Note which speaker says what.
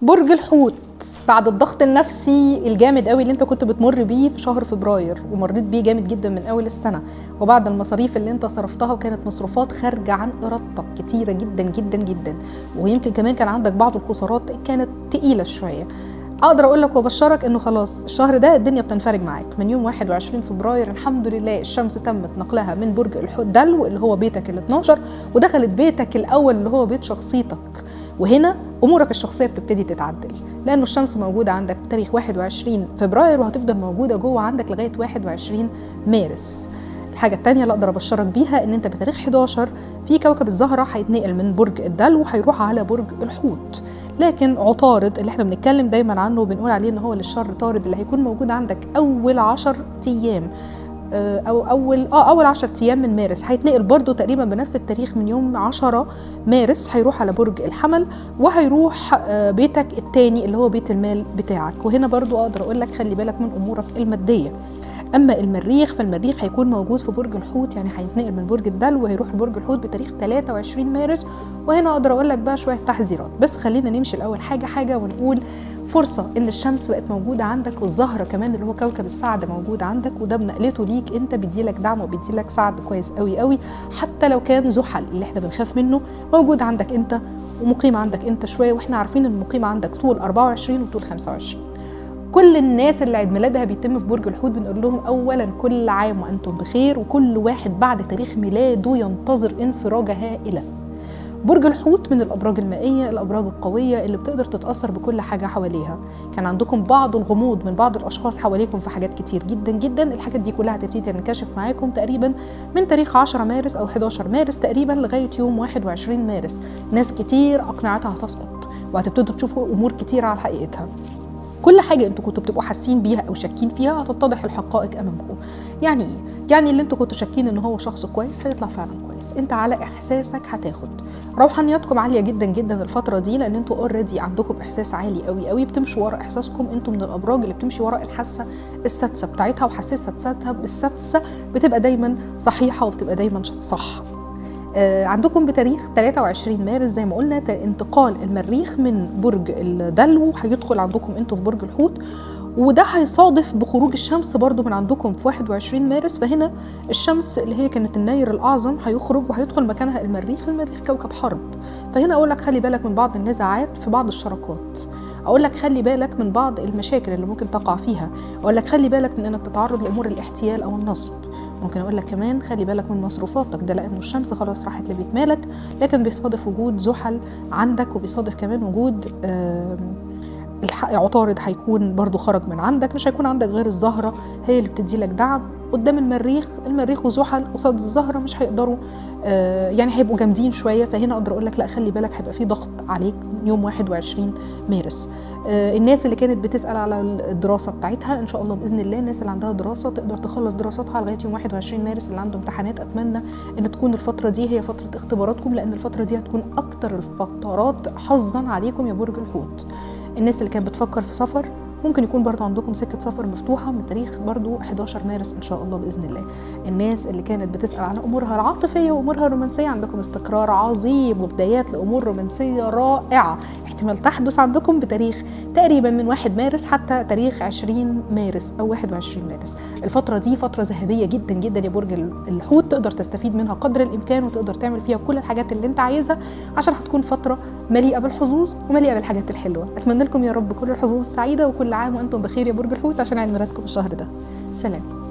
Speaker 1: برج الحوت بعد الضغط النفسي الجامد قوي اللي انت كنت بتمر بيه في شهر فبراير، ومريت بيه جامد جدا من اول السنة، وبعد المصاريف اللي انت صرفتها وكانت مصروفات خارجه عن ارادتك كتيرة جدا جدا جدا، ويمكن كمان كان عندك بعض الخسارات كانت تقيلة شوية، اقدر اقول لك وابشرك انه خلاص الشهر ده الدنيا بتنفرج معاك. من يوم 21 فبراير الحمد لله الشمس تمت نقلها من برج الدلو اللي هو بيتك ال12 ودخلت بيتك الاول اللي هو بيت شخصيتك، وهنا امورك الشخصية بتبتدي تتعدل لانه الشمس موجودة عندك بتاريخ 21 فبراير وهتفضل موجودة جوه عندك لغاية 21 مارس. الحاجة الثانية اللي اقدر ابشرك بيها ان انت بتاريخ 11 في كوكب الزهرة هيتنقل من برج الدلو وهيروح على برج الحوت، لكن عطارد اللي احنا بنتكلم دايما عنه وبنقول عليه ان هو للشر طارد اللي هيكون موجود عندك اول 10 ايام او اول 10 ايام من مارس، هيتنقل برضو تقريبا بنفس التاريخ من يوم 10 مارس هيروح على برج الحمل وهيروح بيتك الثاني اللي هو بيت المال بتاعك، وهنا برضو اقدر اقول لك خلي بالك من امورك المادية. اما المريخ فالمريخ هيكون موجود في برج الحوت، يعني هيتنقل من برج الدلو وهيروح لبرج الحوت بتاريخ 23 مارس، وهنا اقدر اقول لك بقى شوية تحذيرات. بس خلينا نمشي الاول حاجة حاجة ونقول فرصة ان الشمس بقت موجودة عندك والزهرة كمان اللي هو كوكب السعد موجود عندك، وده بنقلته ليك انت بيديلك دعم وبيديلك سعد كويس قوي قوي، حتى لو كان زحل اللي احنا بنخاف منه موجود عندك انت ومقيم عندك انت شوية، واحنا عارفين ان المقيم عندك طول 24 وطول 25. كل الناس اللي عيد ميلادها بيتم في برج الحوت بنقول لهم اولا كل عام وانتم بخير، وكل واحد بعد تاريخ ميلاده ينتظر انفراجه هائلة. برج الحوت من الابراج المائية، الابراج القوية اللي بتقدر تتاثر بكل حاجة حواليها. كان عندكم بعض الغموض من بعض الاشخاص حواليكم في حاجات كتير جدا جدا، الحاجات دي كلها هتبتدي تنكشف معاكم تقريبا من تاريخ 10 مارس او 11 مارس تقريبا لغاية يوم 21 مارس. ناس كتير اقنعتها هتسقط وهتبتدوا تشوفوا امور كتير على حقيقتها. كل حاجة انتوا كنتوا بتبقوا حاسين بيها او شاكين فيها هتتضح الحقائق امامكم. يعني ايه؟ يعني اللي انتوا كنتوا شاكين ان هو شخص كويس هيطلع فعلا كويس، انت على احساسك هتاخد. روحانياتكم عالية جدا جدا الفترة دي لان انتوا already عندكم احساس عالي قوي قوي، بتمشوا ورا احساسكم. انتوا من الابراج اللي بتمشي ورا الحاسة السادسة بتاعتها، وحاستها السادسة بتبقى دايما صحيحه وبتبقى دايما صح. عندكم بتاريخ 23 مارس زي ما قلنا انتقال المريخ من برج الدلو هيدخل عندكم انتوا في برج الحوت، وده هيصادف بخروج الشمس برضو من عندكم في 21 مارس. فهنا الشمس اللي هي كانت النير الأعظم هيخرج وهيدخل مكانها المريخ. المريخ كوكب حرب، فهنا أقول لك خلي بالك من بعض النزاعات في بعض الشراكات، أقول لك خلي بالك من بعض المشاكل اللي ممكن تقع فيها، أقول لك خلي بالك من إنك تتعرض لأمور الاحتيال أو النصب. ممكن أقول لك كمان خلي بالك من مصروفاتك، ده لأنه الشمس خلاص راحت لبيت مالك، لكن بيصادف وجود زحل عندك، وبيصادف كمان وجود عطارد هيكون برضو خرج من عندك. مش هيكون عندك غير الزهرة هي اللي بتدي لك دعم قدام المريخ. المريخ وزحل قصاد الزهرة مش هيقدروا يعني هيبقوا جامدين شوية، فهنا اقدر اقول لك لا خلي بالك هيبقى في ضغط عليك يوم 21 مارس. الناس اللي كانت بتسأل على الدراسة بتاعتها ان شاء الله باذن الله الناس اللي عندها دراسة تقدر تخلص دراستها لغاية يوم 21 مارس. اللي عنده امتحانات اتمنى ان تكون الفترة دي هي فترة اختباراتكم، لان الفترة دي هتكون اكتر الفترات حظا عليكم يا برج الحوت. الناس اللي كانت بتفكر في سفر ممكن يكون برضو عندكم سكة سفر مفتوحة من تاريخ برضو 11 مارس إن شاء الله بإذن الله. الناس اللي كانت بتسأل على أمورها العاطفية وأمورها الرومانسية عندكم استقرار عظيم وبدايات لأمور رومانسية رائعة احتمال تحدث عندكم بتاريخ تقريبا من 1 مارس حتى تاريخ 20 مارس أو 21 مارس. الفترة دي فترة ذهبية جدا جدا يا برج الحوت، تقدر تستفيد منها قدر الإمكان وتقدر تعمل فيها كل الحاجات اللي انت عايزها، عشان هتكون فترة مليئة بالحظوظ ومليئة بالحاجات الحلوة. أتمنى لكم يا رب كل الحظوظ السعيدة، وكل عام وأنتم بخير يا برج الحوت عشان عيد ميلادكم الشهر ده. سلام.